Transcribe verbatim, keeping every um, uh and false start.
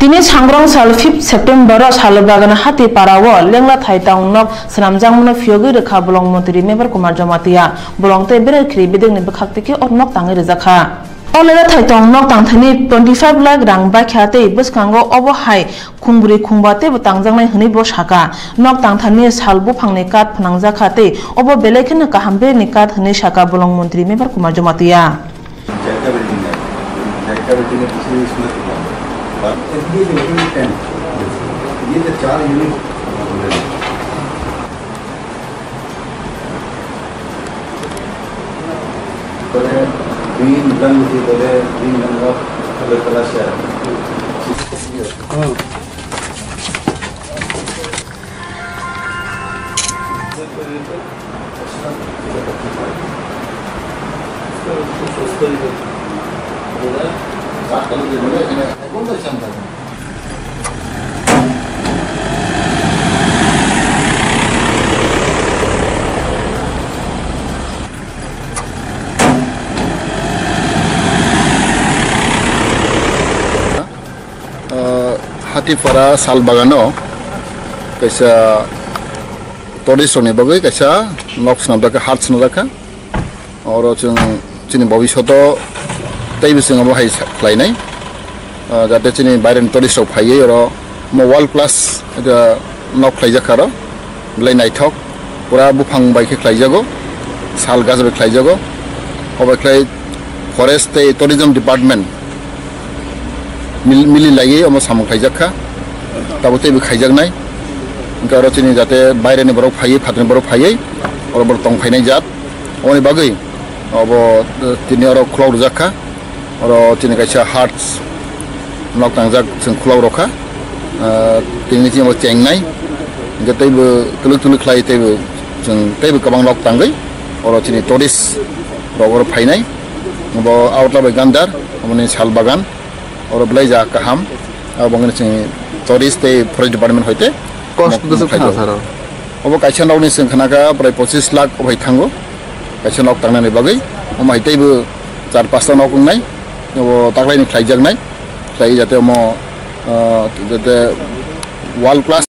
Tini sangrong sal fifth September o Salbagana Hati para o lengla thaitong nok swnamjakmano phiyogwi rwkha bolong montri Mebar Kumar Jamatia. Bolong tei berai khiri bedekni bwkhak tei khe o nok tangwi rwjakha. O lengla thaitong nok tangthani twenty five lakh rang baikha tei bwskango obo hai khungbwrwi khungba teibo tangjaknai hwnwi bo sakha. Nok tangthani sal buphangni kath phnangjakha tei obo belai kheno kaham beraini kath hwnwi sakha bolong montri Mebar Kumar Jamatia. जायका बिल्डिंग है, जायका बिल्डिंग है, पीछे इसमें तो बात ये building ten, ये तो चार यूनिट। बोले ग्रीन रंग की, बोले ग्रीन रंग का कलर कलर से। Ah, Hatipara sal bagano kaisa tourist rokni bagwi kaisa nok swnamjakha, hut swnamjakha. Oro chwng chini bobishoto teibo chwng omo hai sa-, khlainai. Ah, jate chini baireni tourist rok phaiwi oro omo world class ekta nok khlaijakha oro. Belai naithok, pura buphang bai khe khlaijago, sal gaj bai khlaijago. Obo khlai forest tei tourism department mil-, mili laiwi omo samung khlaijakha, tabo teibo khaijaknai. Hwnkhe oro chini jate baireni borok phaiwi, phatani borok phaiwi oro borok tong phainai jat, oboni bagwi obo, eh, tini oro khulok rwjakha. Oro chini kaisa hut nok tangjak chwng khulok rokha. Ah, tini chini bo chengnai. Hwnkhe teibo twlwk twlwk khlai teibo chwng teibo kwbang nok tangwi oro chini tourist rok oro phainai. Bo Agartala bai Gandar, oboni sal bagan. Oro belai jaga kaham. Abo wngkha chini tourist tei forest department hoite. Cost nok bwswk khlaijago. Thang sir? Obo kaisa nokni chwng khnakha prai pochis lakh obai thango. Kaisa nok tangnani bagwi. Omo hai teibo char pasta nok wngnai. Obo taklaini khlaijaknai. Khlai jate omo, ah, jate world class.